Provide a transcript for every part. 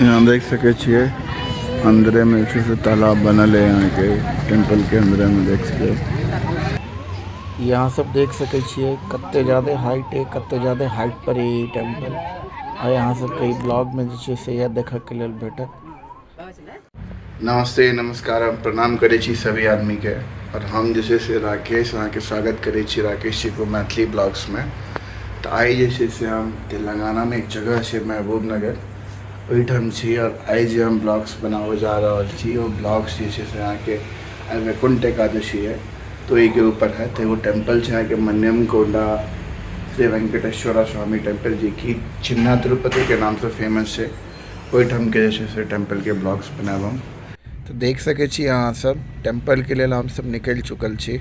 यहाँ देख सकै छियै अंदरे में जे छै से तालाब बनल है यहाँ के टेम्पल के अंदरे में देख सकै। यहाँ सब देख सकै छियै कते ज्यादा हाइट है, कते ज्यादा हाइट पर है ई टेम्पल। आ यहाँ सबके ई ब्लॉग में जे छै से इएह देखऽ के लेल भेटत। नमस्ते नमस्कार, हम प्रणाम करै छी सभी आदमी के और हम जे छै से राकेश अहाँके स्वागत करै छी राकेश जी को मैथिली ब्लॉग्स में। तऽ आइ जे छै से हम तेलंगानामे एक जगह छै महबूब नगर, ओहिठाम छी और आइ जे हम ब्लॉग्स बनाबऽ जा रहल छी ओ ब्लॉग्स जे छै से अहाँके आइ वैकुण्ठ एकादशी है तऽ ओहिके ऊपर है। तऽ एगो टेम्पल छै अहाँके मन्यमकोंडा श्री वेंकटेश्वरा स्वामी टेम्पल, जे कि चिन्ना तिरुपतिके नामसँ फेमस छै, ओहिठामके जे छै से टेम्पलके ब्लॉग्स बनायब हम। तऽ देख सकै छी अहाँ सब टेम्पलके लेल हमसब निकलि चुकल छी।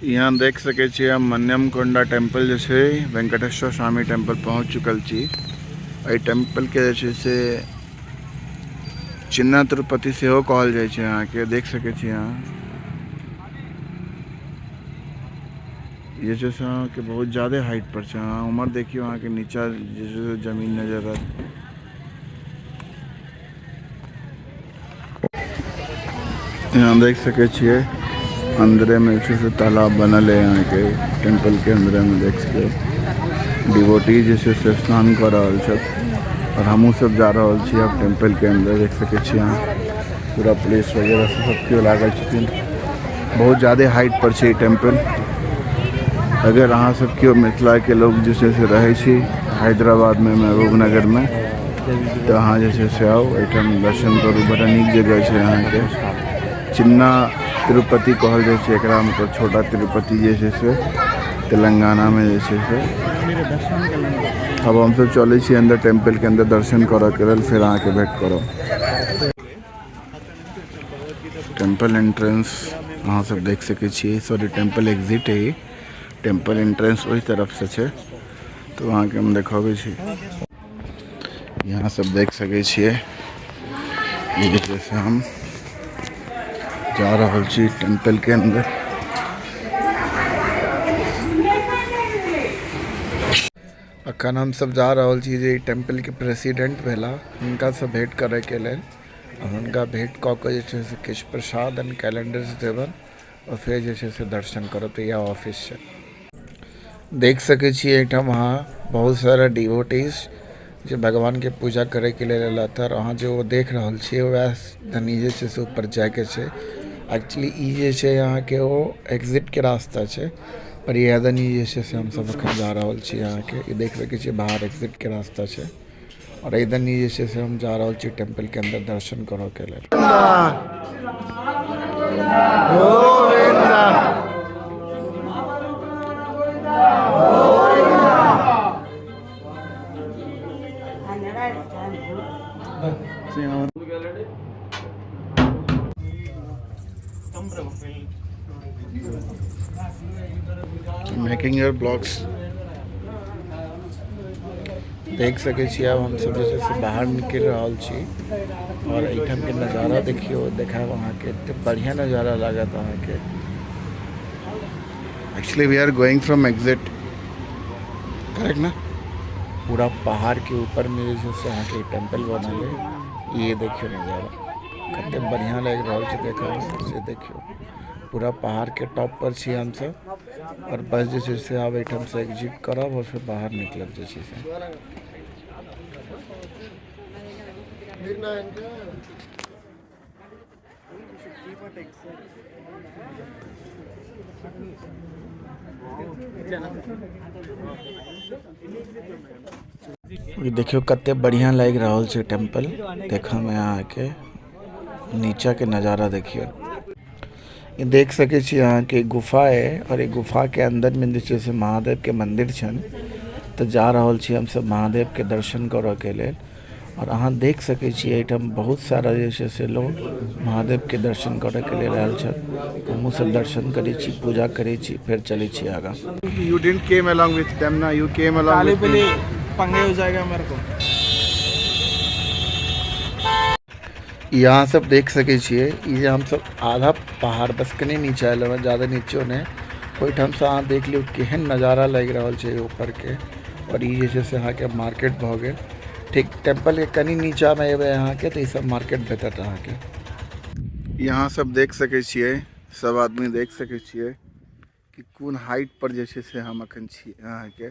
यहाँ देख सके छी हम मन्यमकोंडा टेम्पल जे छै वेंकटेश्वर स्वामी टेम्पल पहुँच चुकल छी। एहि टेम्पल के जे छै से चिन्ना तिरुपति सेहो कहल जाइ छै। अहाँके देख सके छी अहाँ जे छै से अहाँके बहुत ज्यादे हाइट पर छै। अहाँ उम्हर देखियौ, अहाँके नीचा जे छै से जमीन नजर आयत। यहाँ देख सके छियै अंदरे में जे छै से तालाब बनल है यहाँ के टेम्पल के अंदरे में देख सके डिवोटी जे छै से स्नान कऽ रहल छथि और हमहूँ सब जा रहल छी आब टेम्पल के अंदर। देख सके छी अहाँ पूरा पुलिस वगैरह सब केओ लागल छथिन। बहुत ज़्यादा हाइट पर छै ई टेम्पल। अगर अहाँ सब केओ मिथिला के लोग जे छै से रहै छी हैदराबाद में महबूब नगर में तऽ अहाँ जे छै से आउ एहिठाम दर्शन करू, बड़ा नीक जगह छै। अहाँके चिन्ना तिरुपति कहल जाइ छै एकरा, मतलब छोटा तिरुपति जे छै से तेलंगाना में जे छै से। अब हमसब चलै छी अन्दर टेम्पल के अन्दर दर्शन करऽ के लेल, फेर अहाँके भेंट करब। टेम्पल एंट्रेंस अहाँ सब देख सकै छियै, सॉरी टेम्पल एग्जिट है, टेम्पल एंट्रेंस ओहि तरफ से छै, तऽ अहाँके हम देखाबै छी। यहाँ सब देख सकै छियै ई जे छै से हम जा रहल छी टेम्पल के अंदर। अखन हम सब जा रहल छी जे टेम्पल के प्रेसिडेंट भेला हुनका से भेंट करे के लेल। हुनका भेंट कऽ के जे छै से किछु प्रसाद एंड कैलेंडर्स देबनि और फेर जे छै से दर्शन करब। तऽ इएह ऑफिस छै, देख सकै छी एहिठाम अहाँ बहुत सारा डिवोटीज जे भगवानके पूजा करैके लेल अयलथि और अहाँ जे ओ देख रहल छियै वएह तनी जे छै से ऊपर जाइके छै। एक्चुअली ई जे छै अहाँके ओ एग्जिटके रास्ता छै, पर इएह दनी जे छै से हमसब अखन जा रहल छी। अहाँके ई देख सकै छियै बाहर एग्जिटके रास्ता छै और एहि दनी जे छै से हम जा रहल छी टेम्पल के अंदर दर्शन करऽ के लेल। मेकिंग your blogs देख सकै छी। आब हमसब जे छै से बाहर निकलि रहल छी और एहिठामके नजारा देखियौ, देखायब अहाँके एते बढ़िआँ नजारा लागत अहाँके। Actually we are going from exit, correct ना? पूरा पहाड़ के ऊपर में जे छै से अहाँके टेम्पल बनल है। ये देखियौ नजारा कते बढ़िआँ लागि रहल छै देखैमे, से देखियौ पूरा पहाड़ के टॉप पर छी हमसब और बस जे छै से आब एहिठाम से एग्जिट करब और फिर बाहर निकलब जे छै से। ई देखियौ कते बढ़िया लागि रहल छै टेम्पल देखऽ में। अहाँके नीचा के नजारा देखियौ, ई देख सकै छी अहाँके गुफा है और ई गुफा के अंदर में जे छै से महादेव के मंदिर छनि। तऽ जा रहल छी हमसभ महादेवके दर्शन करयके लेल। आओर अहाँ देख सकै छियै एहिठाम बहुत सारा जे छै से लोग महादेवके दर्शन करयके लेल आयल छथि। हमहूँ सब दर्शन करै छी, पूजा करै छी, फेर चलै छी आगाँ। You didn't came along with them ना, you came along Kali with me. पीली पंगे हो जाएगा मेरे को। ई अहाँ सब देख सकै छियै, ई जे हमसब आधा पहाड़ बस कनि नीचा एलहुँ हँ, ज्यादा नीचो नहि। ओहिठामसँ अहाँ देख लियौ केहन नजारा लागि रहल छै ऊपरके। आओर ई जे छै से अहाँके मार्केट भऽ गेल। ठीक टेम्पलके कनि नीचामे एबै अहाँके तऽ ई सब मार्केट भेटत अहाँके। यहाँ सब देख सकै छियै, सब आदमी देख सकै छियै कि कोन हाइट पर जे छै से हम अखन छी। अहाँके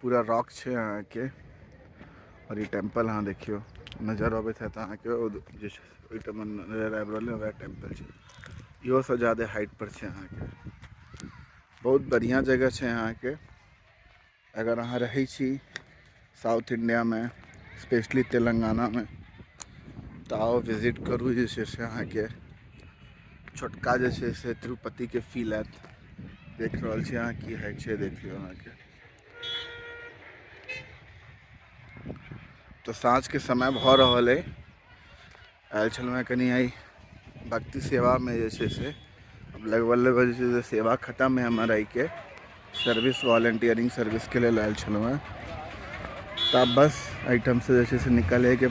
पूरा रॉक छै अहाँके। आओर ई टेम्पल अहाँ देखियौ, नजर अबैत हैत अहाँके। ओ जे छै ओहिठाम नजर आबि रहल है, वएह टेम्पल छै। इहोसँ ज्यादे हाइट पर छै अहाँके। बहुत बढ़िआँ जगह छै अहाँके। अगर अहाँ रहै छी साउथ इंडियामे, स्पेशली तेलंगानामे, तऽ आउ विजिट करू। जे छै से अहाँके छोटका जे छै से तिरुपतिके फील आयत। देख रहल छी अहाँ की हाइट छै, देख लियौ अहाँके। तऽ साँझके समय भऽ रहल अइ। आयल छलहुँ हेँ कनि आइ भक्ति सेवामे। जे छै से अब लगभग लगभग जे छै से सेवा खतम है हमर आइके। सर्विस, वॉलेंटियरिंग सर्विसके लेल आयल छलहुँ हेँ। तऽ आब बस एहिठामसँ जे छै से निकलैके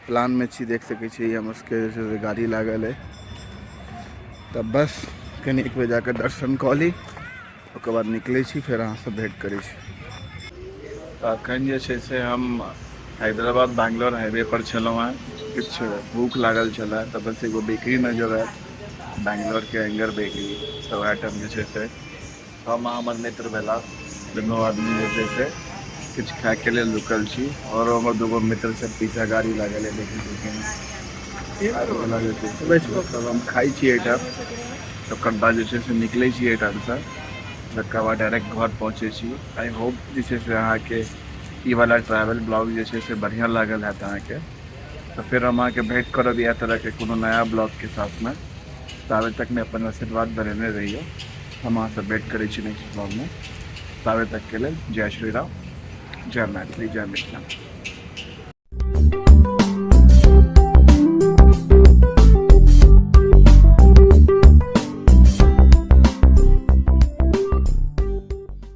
प्लानमे छी। देख सकै छी, हमर सबके जे छै से गाड़ी लागल अइ। तऽ बस कनि एक बेर जाकऽ दर्शन कऽ ली, ओकर बाद निकलै छी, फेर अहाँसँ भेँट करै छी। तऽ एखन जे छै से हम हैदराबाद बैंगलोर हाईवे पर छलहुँ हेँ। किछु भूख लागल छलए तऽ बस एगो बेकरी नजर आयल, बैंगलोरके एंगर बेकरी। तऽ वएह ठाम जे छै से हम आ हमर मित्र भेला, दुनू आदमी जे छै से किछु खायके लेल रुकल छी। आओर हमर दूगो मित्र सब पीछा गाड़ी लागल है, देखी सब हम खाइ छी एहिठाम। तकर बाद जे छै से निकलै छी एहिठामसँ, तकर बाद डायरेक्ट घर पहुँचै छी। I hope जे छै से अहाँके ई वाला ट्रैवल ब्लॉग जे छै से बढ़िआँ लागल हैत अहाँके। तऽ फेर हम अहाँके भेँट करब इएह तरहके कोनो नया ब्लॉगके साथमे। ताबे तकमे अपन आशीर्वाद बनेने रहियौ। हम अहाँसँ भेँट करै छी नेक्स्ट ब्लॉगमे। ताबे तकके लेल जय श्री राम, जय मैथिली, जय मिथिला।